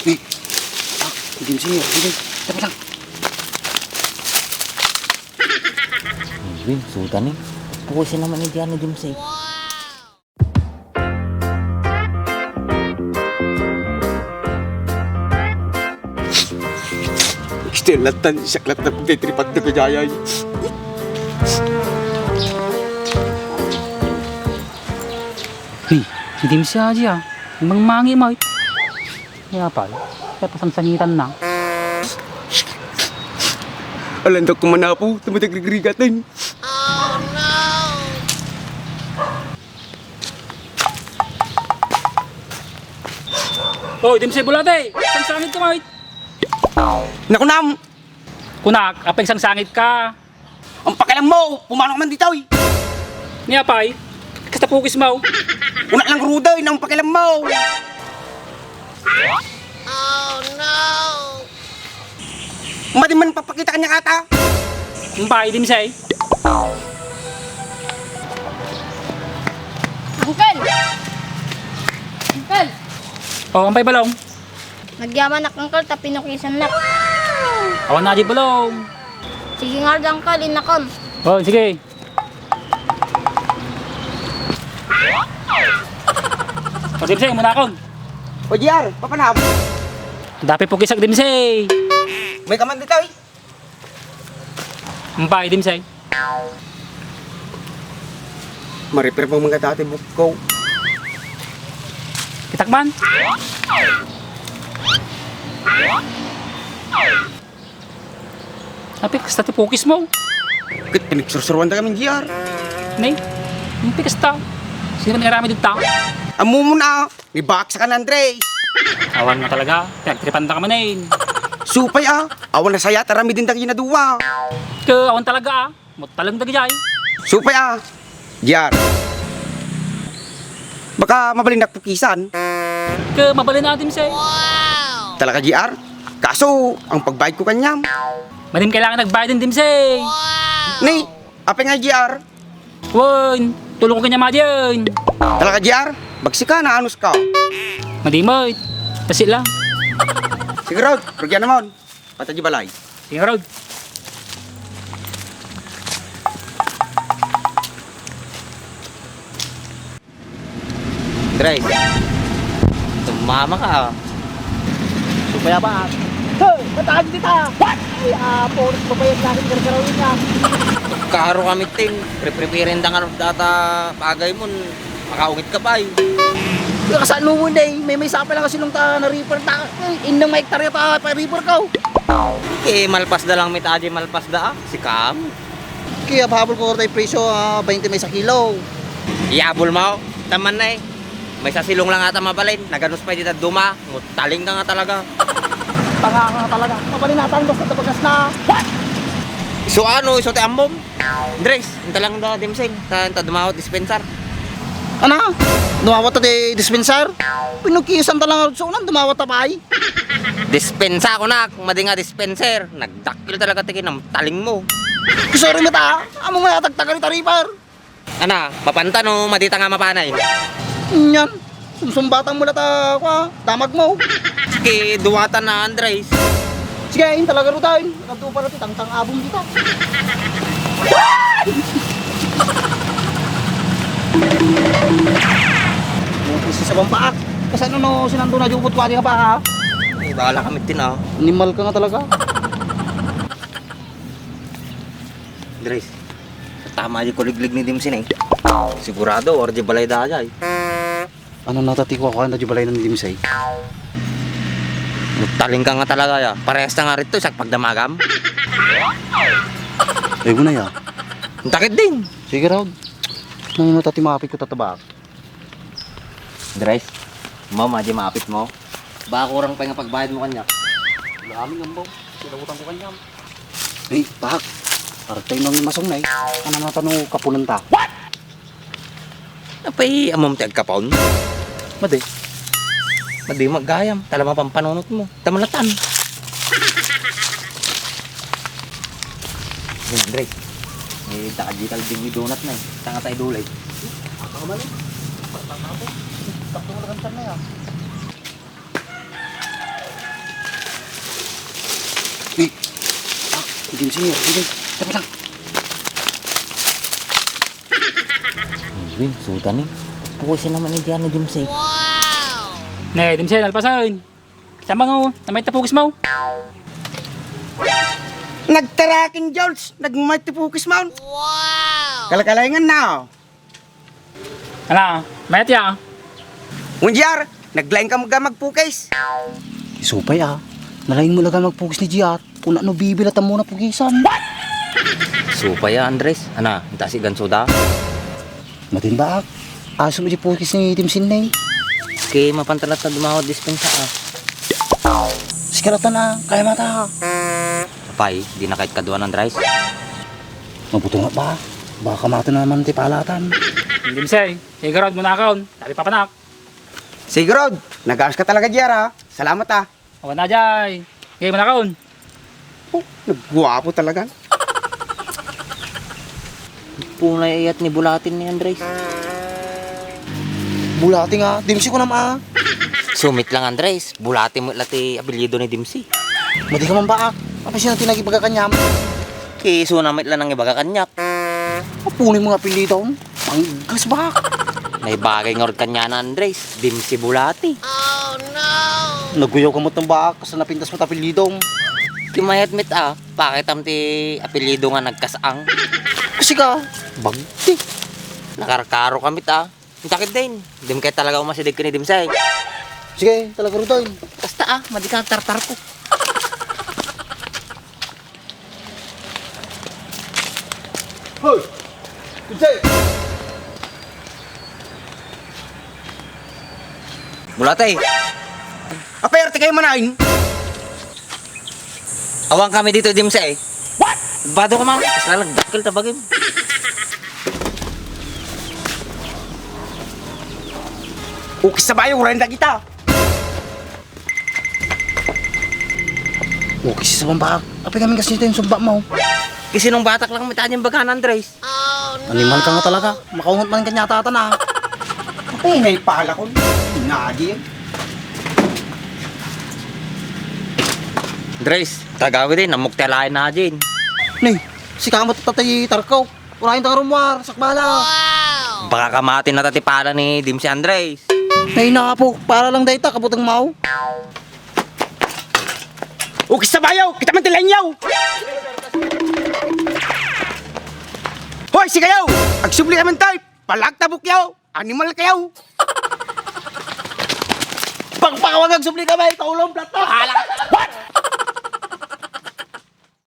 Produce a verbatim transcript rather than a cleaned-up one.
Uy! Ah, Dimsay, Dimsay. Tabi lang. Uy, suda ni. Puwisin naman ni Diana, Dimsay. Still, latan, siak latan, pagkaitripan na kajayay. Ni, si Dimsay aja, ah. Mangmangi, Mike. Kaya pala, kaya pasangsangitan na. Alandak kumanapo, tumatagrigrigatan. Oy, Dimsay Bulate! Sangsangit ka, mait! Nakunam! Kunak, apay sangsangit ka? Ang pakialam mo, pumanaw ka man ditoy. Ni apay, kasta pukis mo. Unak lang ruday, ang pakialam mo. Madi man papakita kanya kata. Umpay, Dimsay. Uncle! Uncle! Oh, umpay, Balong. Nagyamanak, Uncle, ta pinukisan nak. Awan na di, Balong. Sige nga, Uncle, inakon. Oh, sige. O, Dimsay, muna akon. O, G R, papanam? Dapi pukisak, Dimsay. May kaman ditoy. Umpay, Dimsay. Maripir pang mga dati bukko. Kitak man. Apay kasta ti pukis mo. Ket pinagsursuruan da kami, G R. Nay, apay kasta. Sino man aramid dita? Ammom na. May baksa ka na, Andres. Awan na talaga. Pinagtripan da ka man, eh. Supay, ah. Awan na saya, taramidin da kinaduwa. Ke, awan talaga, ah. Matalang da gayay. Supay, ah. G R. Baka mabalin pukisan. Ke, mabalin, ah, Dimsay. Talaga, G R? Kaso, ang pagbayad ko kanyam. Madim kailangan nagbayad din, Dimsay. Ni, apay nga, G R? Wen, tulong ko kanya madi yun. Talaga, G R? Bagsika, naanus ka. Madimot. Kasi lang. Sige, Rod. Rugyan naman. Pata di balay. Sige, Rod. Dres. Tumama ka, ah. Supaya ba? Hey! Mataas dita! What? Ay, ah, pulis babayag natin gargarawin niya. Karo kami, Tin. Pre-prepare da nga data bagay mo. Makaungit ka pa, eh. Kaya kasano mo, Nay? May, may sapa lang kasi nung ta na-refer ta. Eh, innang maiktarya ta pa-refer ka, oh. Eh, malpas da lang may tadi, malpas da, ah. Si Kam. Kaya pahabol ko tayo presyo, ah, bainte may sa kilo. Iabol mo? Taman na, eh. May sa silong lang ata mabalin. Naganus pa dita duma. Mutaling ka nga talaga. Tanga ka nga talaga. Mabalin ata ang basta tabagas na. So ano, iso ti ammom? Andres, inta lang da, Dimsing. Ta, inta dumawat dispensar. Ana? Dumawat ta ti dispensar? Pinukisan ta lang nga rudsunan, dumawat ta pay. Dispensa ko na, madi nga dispenser. Nagdakkel talaga ti kinamtaling mo. Sorry mata, amo nga tagtaga ni taripar. Ana, mapanta no, madi ta nga mapanay. Nyan, sumsumbatan mo lata, kwa, damag mo. Ki duwatan na, Andres. Sige, in talaga rudain. Nagtupa na ti tangtang abong dita. Upis sa bambaak. Kasano no, sinando na jubot kwa di nga pa, ha? Eh, bahala kami, Tin, ah. Animal ka nga talaga. Andres, tama di kuliglig ni Dimsing, eh. Sigurado, or di balay da, eh. Ano nata ti kukuhaan da di balay ni Dimsing? Mutaling ka nga talaga, ya. Parehas na nga rito, sa pagdamagam. Ay, mo na, ya. Ang takit din. Sige, Rod. Nang ino ta ti mapit ko tatabak? Andres, mama, di maapit mo. Baka kurang pa nga pagbayad mo kanya. Wala kami ngambaw. Sila utang ko kanya. Ay, pahak. Para tayo nang masong na eh. Ano na tano kapunan ta? Apay, amom ti agkapaon? Madi. Madi, maggayam. Tala mapampanunot mo. Tamalatan. Hey, Andre. May digital din ni donut na eh. Tanga tayo dulay. Ako naman eh. Pagpapapos. Tapos mo na kansan na yan. Sige, sige. Tara lang. Uy, suda ni. Pukasen naman ni Diana, Dimsay. Ne, Dimsay, nalpasen. Saan nga, oh? Namayat ti pukis mo? Nagtarakin, George. Nagmayat ti pukis mo. Kalakalengan na, oh. Ala, mayat ya. Wen, G R, naglaing ka magpukis. Isu pay, ah. Nalaing mo laga magpukis ni G R. Kuna no bibilatan mo na pukisan. Isu pay, ah, Andres. Ana, inta si ganso da. Matin ba, ah? Aso mo di pukis ni Dimsay, ne. Kay mapan talaga dumawat dispensa, ah. Sikaratan, ah. Kaya mata, ah. Apay, di na kayat kaduan, Andres. Mabuto nga ba? Baka kamato na naman ti palatan. Dimsay, sigurado mo na akon. Sabi papanak. Sigurado, nagaas ka talaga, G R, ha? Salamat, ah. Awan na, Jay. Ngayon mo na akon. Oh, nagguwapo talaga. Punay ayat ni Bulatin ni Andres. Bulati nga, Dimsay ko naman, ah. Sumit lang, Andres. Bulati mo la ti apelyido ni Dimsay. Madi ka man ba, ah? Apay sino ti nagibaga kaniam? Kay isu na met la nangibaga kaniak. Apunoy mo nga apelyido, panggas ba? Naibagay nga rod kaniana, Andres. Dimsay Bulati. Naguyaw ka met nga ba? Kasla napintas mo ti apelyido. Ti mayat met, ah. Pakitam ti apelyido nga nagkas-ang. Kasi ka, bagti. Nakarkaro ka met, ah. Inta ketdin, dim kay talaga umasideg ken ni Dimsay. Sige, talaga, Rudoy. Kasta, ah, madi ka nagtartarko. Hoy! Dimsay! Bulati. Apay, arte kayo manain? Awan kami dito, Dimsay. What? Bado ka man. Mas lalagdakkel ta bagim. Ukis sa bayo, urayan da kita. Ukis sa bambak. Apay kami kasi ito yung sumba mo. Kasi nung batak lang may tanyang baga, Andres. Animal ka nga talaga. Makaungot man kanya tata na. Ay, may pala ko. Nagi. Andres, tagawi din. Namukte lain na din. Ni, si kamot tatay tarkaw. Urayan ta nga rummuar, sakbala. Baka kamati na tati pala ni Dimsay, Andres. Nay na po, para lang dayta, kabutang mao. Ukis sa bayo, kita man ti lenyaw. Hoy, si kayo! Agsubli ka man, type! Palagtabok yaw! Animal kayo! Pagpakawag agsubli ka, may kaulong plato! Hala!